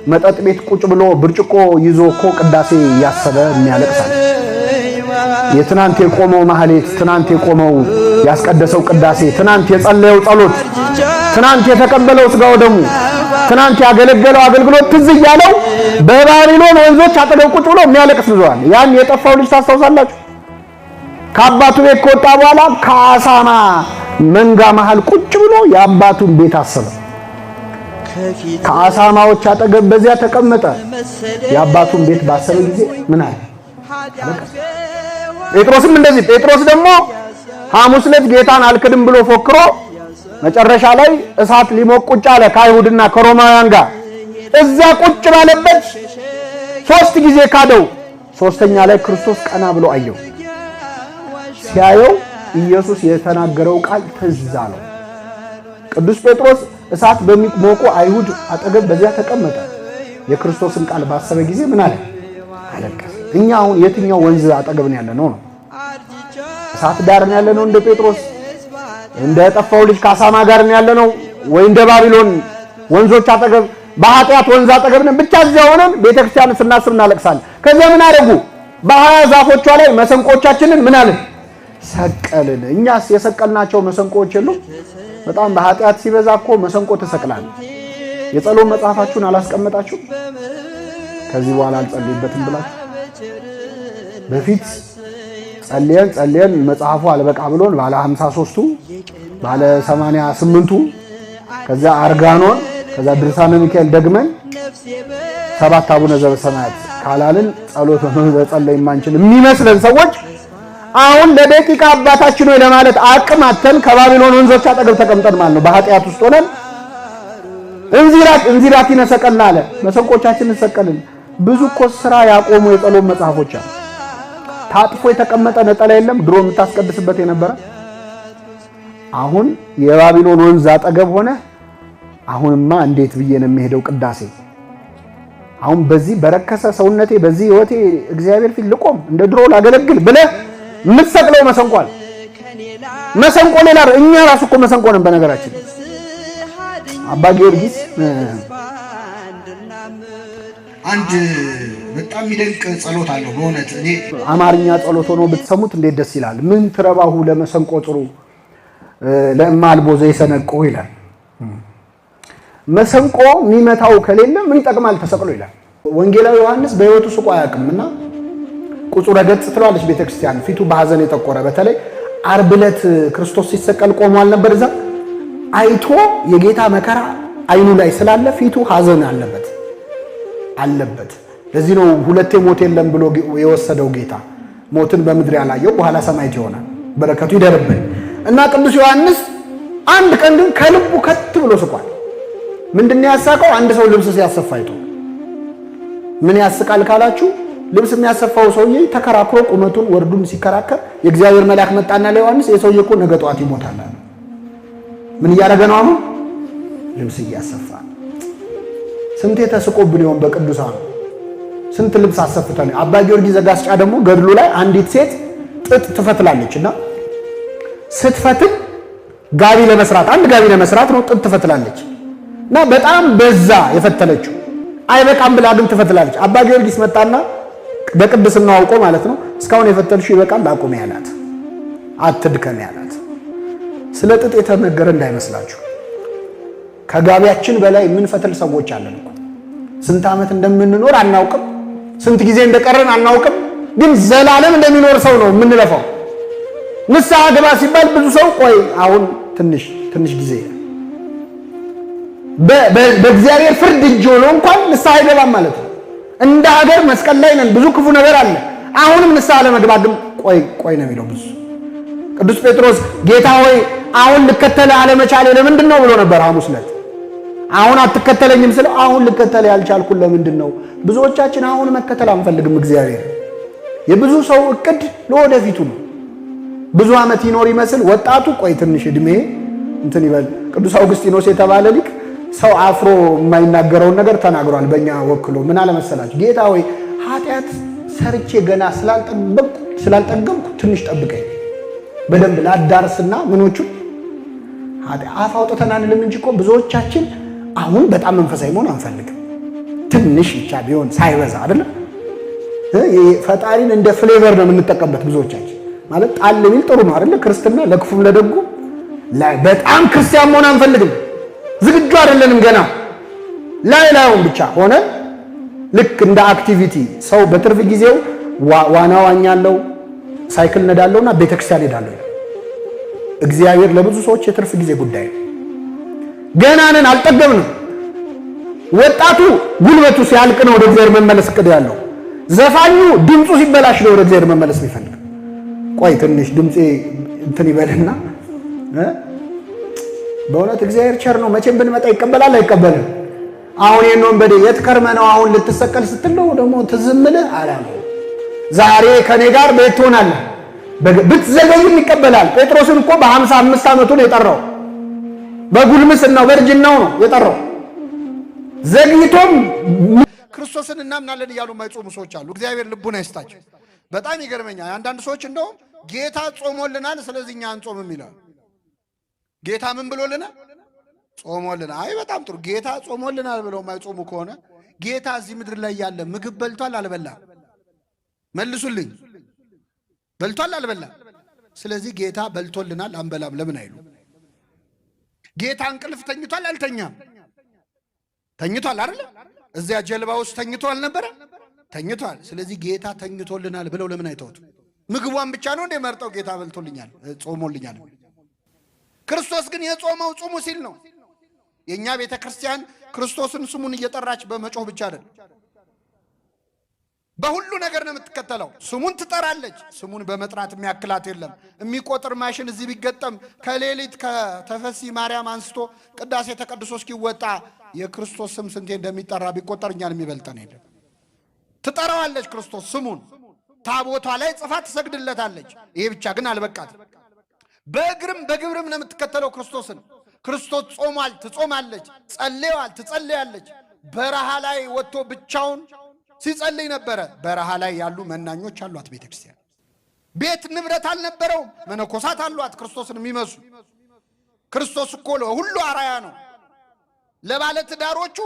መጠጥ ቤት ቁጭ ብሎ ብርጭቆ ይዞ እኮ ቅዳሴ እያሰበ የሚያለቅሳል። የትናንት የቆመው ማህሌት፣ ትናንት የቆመው ያስቀደሰው ቅዳሴ፣ ትናንት የጸለየው ጸሎት፣ ትናንት የተቀበለው ስጋው ደሙ፣ ትናንት ያገለገለው አገልግሎት ትዝ እያለው በባቢሎን ወንዞች አጠገብ ቁጭ ብሎ የሚያለቅስ ብዙዋል። ያን የጠፋው ልጅ ታስታውሳላችሁ? ከአባቱ ቤት ከወጣ በኋላ ከአሳማ መንጋ መሃል ቁጭ ብሎ የአባቱን ቤት አሰበ። ከአሳማዎች አጠገብ በዚያ ተቀመጠ። የአባቱን ቤት ባሰበ ጊዜ ምን አለ? ጴጥሮስም እንደዚህ። ጴጥሮስ ደግሞ ሐሙስ ዕለት ጌታን አልክድም ብሎ ፎክሮ መጨረሻ ላይ እሳት ሊሞቅ ቁጭ አለ ከአይሁድና ከሮማውያን ጋር። እዛ ቁጭ ባለበት ሶስት ጊዜ ካደው። ሶስተኛ ላይ ክርስቶስ ቀና ብሎ አየው። ሲያየው ኢየሱስ የተናገረው ቃል ትዝ አለው። ቅዱስ ጴጥሮስ እሳት በሚሞቁ አይሁድ አጠገብ በዚያ ተቀመጠ። የክርስቶስን ቃል ባሰበ ጊዜ ምን አለ? አለቀሰ። እኛ አሁን የትኛው ወንዝ አጠገብ ነው ያለነው? ነው እሳት ዳር ነው ያለነው? እንደ ጴጥሮስ እንደ ጠፋው ልጅ ከአሳማ ጋር ነው ያለነው? ወይ እንደ ባቢሎን ወንዞች አጠገብ በኃጢአት ወንዝ አጠገብ ነን? ብቻ እዚያ ሆነን ቤተክርስቲያን ስናስብ እናለቅሳለን። ከዚያ ምን አደረጉ? በሀያ ዛፎቿ ላይ መሰንቆቻችንን ምን አለን? ሰቀልን። እኛስ የሰቀልናቸው መሰንቆዎች የሉም? በጣም በኃጢአት ሲበዛ እኮ መሰንቆ ተሰቅላል። የጸሎት መጽሐፋችሁን አላስቀመጣችሁ? ከዚህ በኋላ አልጸልይበትም ብላችሁ በፊት ጸልየን ጸልየን መጽሐፉ አልበቃ ብሎን ባለ 53ቱ ባለ 88ቱ ከዛ አርጋኖን ከዛ ድርሳነ ሚካኤል ደግመን ሰባት አቡነ ዘበሰማያት ካላልን ጸሎት መጸለይ የማንችል የሚመስለን ሰዎች አሁን ለደቂቃ አባታችን ሆይ ለማለት አቅም አጥተን ከባቢሎን ወንዞች አጠገብ ተቀምጠን ማለት ነው። በኃጢአት ውስጥ ሆነን እንዚራት እንዚራቲነ ሰቀልን አለ። መሰንቆቻችንን ሰቀልን። ብዙ እኮ ስራ ያቆሙ የጸሎት መጽሐፎች አሉ። ታጥፎ የተቀመጠ ነጠላ የለም ድሮ የምታስቀድስበት የነበረ። አሁን የባቢሎን ወንዝ አጠገብ ሆነ። አሁንማ እንዴት ብዬ ነው የሚሄደው ቅዳሴ? አሁን በዚህ በረከሰ ሰውነቴ በዚህ ህይወቴ እግዚአብሔር ፊት ልቆም እንደ ድሮ ላገለግል ብለህ የምትሰቅለው መሰንቆ አለ። መሰንቆ ሌላ፣ እኛ ራሱ እኮ መሰንቆ ነን። በነገራችን አባ ጊዮርጊስ አንድ በጣም የሚደንቅ ጸሎት አለው። በእውነት እኔ አማርኛ ጸሎት ሆኖ ብትሰሙት እንዴት ደስ ይላል። ምን ትረባሁ ለመሰንቆ ጽሩ ለእማ አልቦ ዘይሰነቆ ይላል። መሰንቆ የሚመታው ከሌለ ምን ይጠቅማል ተሰቅሎ ይላል። ወንጌላዊ ዮሐንስ በሕይወቱ ስቆ አያውቅም እና ቁጹረ ገጽ ትለዋለች ቤተክርስቲያን። ፊቱ በሐዘን የጠቆረ በተለይ ዓርብ ዕለት ክርስቶስ ሲሰቀል ቆሟል ነበር። እዛ አይቶ የጌታ መከራ አይኑ ላይ ስላለ ፊቱ ሐዘን አለበት አለበት። ለዚህ ነው ሁለቴ ሞት የለም ብሎ የወሰደው ጌታ። ሞትን በምድር ያላየው በኋላ ሰማዕት ይሆናል። በረከቱ ይደርብን እና ቅዱስ ዮሐንስ አንድ ቀን ግን ከልቡ ከት ብሎ ስቋል። ምንድን ነው ያሳቀው? አንድ ሰው ልብስ ሲያሰፋ አይቶ። ምን ያስቃል ካላችሁ ልብስ የሚያሰፋው ሰውዬ ተከራክሮ ቁመቱን ወርዱን ሲከራከር የእግዚአብሔር መልአክ መጣና ለዮሐንስ የሰውዬ እኮ ነገ ጠዋት ይሞታል አለ። ምን እያደረገ ነው አሁን? ልብስ እያሰፋ። ስንቴ ተስቆብን ይሆን በቅዱሳኑ? ስንት ልብስ አሰፍተን። አባ ጊዮርጊስ ዘጋስጫ ደግሞ ገድሉ ላይ አንዲት ሴት ጥጥ ትፈትላለች እና ስትፈትል ጋቢ ለመስራት፣ አንድ ጋቢ ለመስራት ነው፣ ጥጥ ትፈትላለች እና በጣም በዛ የፈተለችው፣ አይበቃም ብላ ግን ትፈትላለች። አባ ጊዮርጊስ መጣና በቅድስናው አውቆ ማለት ነው እስካሁን የፈተልሽው ይበቃል አቁሚ ያላት፣ አትድከም ያላት። ስለ ጥጥ የተነገረ እንዳይመስላችሁ። ከጋቢያችን በላይ የምንፈትል ሰዎች አለን እኮ። ስንት ዓመት እንደምንኖር አናውቅም። ስንት ጊዜ እንደቀረን አናውቅም። ግን ዘላለም እንደሚኖር ሰው ነው የምንለፋው። ንስሐ ግባ ሲባል ብዙ ሰው ቆይ አሁን ትንሽ ትንሽ ጊዜ፣ በእግዚአብሔር ፍርድ እጅ ሆኖ እንኳን ንስሐ አይገባም ማለት ነው። እንደ ሀገር መስቀል ላይ ነን፣ ብዙ ክፉ ነገር አለ። አሁንም ንስሐ ለመግባት ግን ቆይ ቆይ ነው የሚለው ብዙ። ቅዱስ ጴጥሮስ ጌታ ሆይ አሁን ልከተልህ አለመቻሌ ለምንድን ነው ብሎ ነበር ሐሙስ ዕለት። አሁን አትከተለኝም ስለው አሁን ልከተልህ ያልቻልኩን ለምንድን ነው? ብዙዎቻችን አሁን መከተል አንፈልግም። እግዚአብሔር የብዙ ሰው እቅድ ለወደፊቱ ነው። ብዙ ዓመት ይኖር ይመስል ወጣቱ ቆይ ትንሽ እድሜ እንትን ይበል። ቅዱስ አውግስጢኖስ የተባለ ሊቅ ሰው አፍሮ የማይናገረውን ነገር ተናግሯል። በእኛ ወክሎ ምን አለመሰላችሁ? ጌታ ሆይ ኃጢአት ሰርቼ ገና ስላልጠገብኩ ትንሽ ጠብቀኝ በደንብ ላዳርስና ምኖቹን አፍ አውጥተን አንልም እንጂ እኮ ብዙዎቻችን አሁን በጣም መንፈሳዊ መሆን አንፈልግም። ትንሽ ትንሽ ብቻ ቢሆን ሳይበዛ አይደል? ፈጣሪን እንደ flavor ነው የምንጠቀምበት ብዙዎቻችን። ማለት ጣል ቢል ጥሩ ነው አይደል? ክርስትና ለክፉም ለደጉ በጣም ክርስቲያን መሆን አንፈልግም። ዝግጁ አይደለንም ገና። ላይ ላዩን ብቻ ሆነ ልክ እንደ activity ሰው በትርፍ ጊዜው ዋና ዋኛለው፣ ሳይክል ነዳለውና ቤተክርስቲያን ሄዳለሁ። እግዚአብሔር ለብዙ ሰዎች የትርፍ ጊዜ ጉዳይ ነው። ገና ነን፣ አልጠገብንም። ወጣቱ ጉልበቱ ሲያልቅ ነው ወደ እግዚአብሔር መመለስ እቅድ ያለው። ዘፋኙ ድምፁ ሲበላሽ ነው ወደ እግዚአብሔር መመለስ የሚፈልግ። ቆይ ትንሽ ድምፄ እንትን ይበልና በእውነት እግዚአብሔር ቸር ነው። መቼም ብንመጣ ይቀበላል አይቀበልም? አሁን ይሄን ወንበዴ የት ከርመህ ነው አሁን ልትሰቀል ስትል ነው ደግሞ ትዝ እምልህ አላለው። ዛሬ ከኔ ጋር ቤት ትሆናለህ። ብትዘገይም ይቀበላል። ጴጥሮስን እኮ በ55 ዓመቱ ነው የጠራው። በጉልምስናው በእርጅናው ነው የጠራው። ዘግይቶም ክርስቶስን እናምናለን እያሉ የማይጾሙ ሰዎች አሉ። እግዚአብሔር ልቡን አይስጣቸው። በጣም ይገርመኛል። አንዳንድ ሰዎች እንደውም ጌታ ጾሞልናል ስለዚህ እኛ አንጾምም ይላሉ። ጌታ ምን ብሎልናል? ጾሞልናል። አይ በጣም ጥሩ። ጌታ ጾሞልናል ብለው የማይጾሙ ከሆነ ጌታ እዚህ ምድር ላይ ያለ ምግብ በልቷል አልበላም? መልሱልኝ። በልቷል አልበላም? ስለዚህ ጌታ በልቶልናል አንበላም ለምን አይሉ? ጌታ እንቅልፍ ተኝቷል አልተኛም? ተኝቷል አይደል? እዚያ ጀልባ ውስጥ ተኝቶ አልነበረ? ተኝቷል። ስለዚህ ጌታ ተኝቶልናል ብለው ለምን አይተውት? ምግቧን ብቻ ነው እንደ መርጠው ጌታ በልቶልኛል ጾሞልኛል። ክርስቶስ ግን የጾመው ጹሙ ሲል ነው። የኛ ቤተክርስቲያን ክርስቶስን ስሙን እየጠራች በመጮህ ብቻ አይደል፣ በሁሉ ነገር ነው የምትከተለው። ስሙን ትጠራለች። ስሙን በመጥራት የሚያክላት የለም። የሚቆጥር ማሽን እዚህ ቢገጠም ከሌሊት ከተፈሲ ማርያም አንስቶ ቅዳሴ ተቀድሶ እስኪወጣ የክርስቶስ ስም ስንቴ እንደሚጠራ ቢቆጠር እኛን የሚበልጠን የለም። ትጠራዋለች ክርስቶስ ስሙን ታቦቷ ላይ ጽፋ ትሰግድለታለች። ይሄ ብቻ ግን አልበቃትም። በእግርም በግብርም ነው የምትከተለው ክርስቶስን። ክርስቶስ ጾሟል፣ ትጾማለች። ጸልየዋል፣ ትጸልያለች። በረሃ ላይ ወጥቶ ብቻውን ሲጸልይ ነበረ። በረሃ ላይ ያሉ መናኞች አሏት ቤተክርስቲያን። ቤት ንብረት አልነበረውም። መነኮሳት አሏት ክርስቶስን የሚመስሉ። ክርስቶስ እኮ ለሁሉ አራያ ነው። ለባለ ትዳሮቹ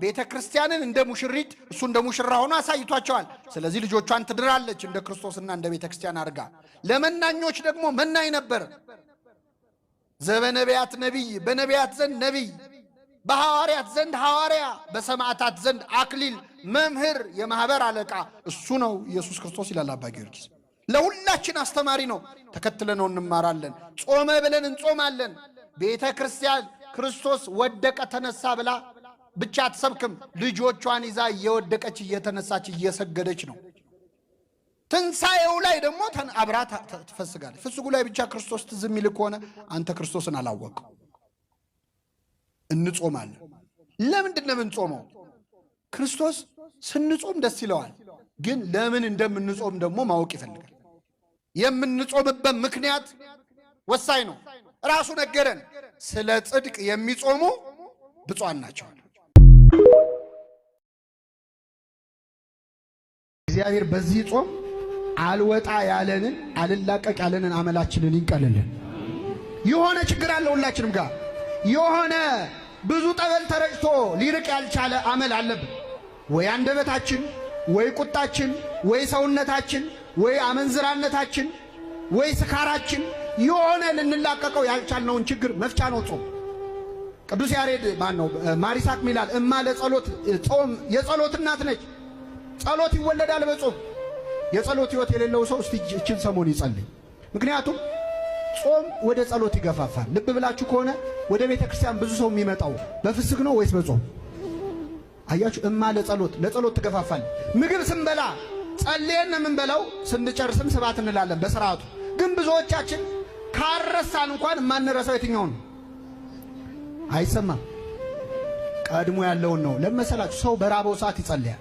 ቤተክርስቲያንን እንደ ሙሽሪት እሱ እንደ ሙሽራ ሆኖ አሳይቷቸዋል። ስለዚህ ልጆቿን ትድራለች እንደ ክርስቶስና እንደ ቤተክርስቲያን አድርጋ። ለመናኞች ደግሞ መናኝ ነበር። ዘበነቢያት ነቢይ፣ በነቢያት ዘንድ ነቢይ፣ በሐዋርያት ዘንድ ሐዋርያ፣ በሰማዕታት ዘንድ አክሊል፣ መምህር፣ የማህበር አለቃ እሱ ነው ኢየሱስ ክርስቶስ ይላል አባ ጊዮርጊስ። ለሁላችን አስተማሪ ነው። ተከትለነው እንማራለን። ጾመ ብለን እንጾማለን። ቤተ ክርስቲያን ክርስቶስ ወደቀ ተነሳ ብላ ብቻ አትሰብክም። ልጆቿን ይዛ እየወደቀች እየተነሳች እየሰገደች ነው። ትንሣኤው ላይ ደግሞ አብራ ትፈስጋለች። ፍስጉ ላይ ብቻ ክርስቶስ ትዝ የሚል ከሆነ አንተ ክርስቶስን አላወቅም። እንጾማለን። ለምንድን ነው የምንጾመው? ክርስቶስ ስንጾም ደስ ይለዋል። ግን ለምን እንደምንጾም ደግሞ ማወቅ ይፈልጋል። የምንጾምበት ምክንያት ወሳኝ ነው። ራሱ ነገረን። ስለ ጽድቅ የሚጾሙ ብፁዓን ናቸው። እግዚአብሔር በዚህ ጾም አልወጣ ያለንን አልላቀቅ ያለንን አመላችንን ይንቀልልን። የሆነ ችግር አለ ሁላችንም ጋር የሆነ ብዙ ጠበል ተረጭቶ ሊርቅ ያልቻለ አመል አለብን። ወይ አንደበታችን፣ ወይ ቁጣችን፣ ወይ ሰውነታችን፣ ወይ አመንዝራነታችን፣ ወይ ስካራችን የሆነ ልንላቀቀው ያልቻልነውን ችግር መፍቻ ነው ጾም። ቅዱስ ያሬድ ማን ነው ማር ይስሐቅ ይላል እማ ለጸሎት ጾም የጸሎት እናት ነች። ጸሎት ይወለዳል በጾም። የጸሎት ሕይወት የሌለው ሰው እስቲ እችን ሰሞን ይጸልይ። ምክንያቱም ጾም ወደ ጸሎት ይገፋፋል። ልብ ብላችሁ ከሆነ ወደ ቤተ ክርስቲያን ብዙ ሰው የሚመጣው በፍስክ ነው ወይስ በጾም? አያችሁ፣ እማ ለጸሎት ለጸሎት ትገፋፋል። ምግብ ስንበላ ጸልየን ነው የምንበላው፣ ስንጨርስም ስብሐት እንላለን በስርዓቱ። ግን ብዙዎቻችን ካረሳን እንኳን የማንረሳው የትኛውን ነው? አይሰማም። ቀድሞ ያለውን ነው። ለመሰላችሁ ሰው በራበው ሰዓት ይጸልያል፣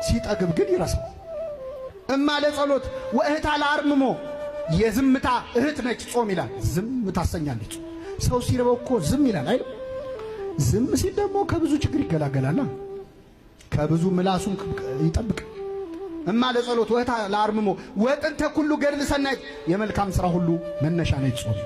ሲጠግብ ግን ይረሳል። እማ ለጸሎት ወእህታ ለአርምሞ የዝምታ እህት ነች ጾም ይላል። ዝም ታሰኛለች። ሰው ሲርበው እኮ ዝም ይላል አይደል? ዝም ሲል ደግሞ ከብዙ ችግር ይገላገላል፣ ከብዙ ምላሱን ይጠብቅ። እማ ለጸሎት ወእህታ ለአርምሞ ወጥንተ ኩሉ ገድል ሰናይት የመልካም ስራ ሁሉ መነሻ ነች ጾም።